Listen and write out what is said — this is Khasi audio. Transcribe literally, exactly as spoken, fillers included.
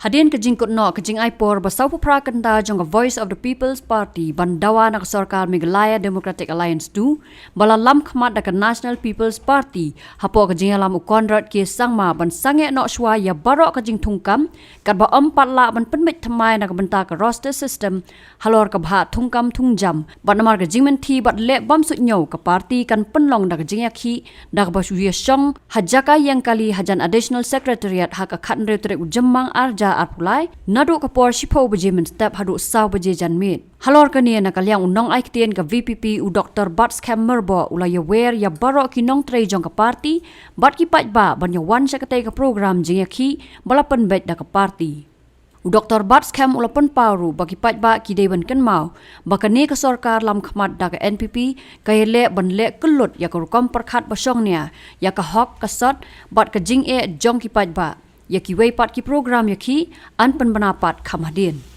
Hadien ka jingkut noh ka jingai por ba saw phew phra kynta jong ka Voice of the People's Party ban dawa na ka sorkar Meghalaya Democratic Alliance two, ba la lam khmat da ka National People's Party hapoh ka jingïalam u Conrad K Sangma ban sangeh noh shuwa ïa baroh ka jingthungkam, katba ym pat lah ban pynbeit thymmai na ka bynta ka roster system halor ka bhah thungkam thungjam, bad namar ka jingmynthi bad leh bym suidñiew, ka party kan pynlong da ka jingïakhih da kaba shu ïashong ha jaka ïeng kali hajan Additional Secretariat ha ka khathynriew tarik u Jymmang arhajar arphew lai, naduh ka por shiphew baje mynstep haduh saw baje janmiet. Halor kane, na ka liang u nongai ktien ka VPP u Doctor Batskhem Myrboh u la ïawer ïa baroh ki nongtrei jong ka party bad ki paidbah ban ïawan sha katei ka program jingïakhih ba la pynbeit da ka party. U Doctor Batskhem u la pynpaw ruh ba ki paidbah ki dei ban kynmaw ba kane ka sorkar lam khmat da ka NPP ka ïaleh ban leh kyllut ïa ka rukom pyrkhat ba shongnia ïa ka hok ka sot bad ka jingeh jong ki paidbah. Ïa kiwei pat ki program ïakhih yn pynbna pat kham hadien.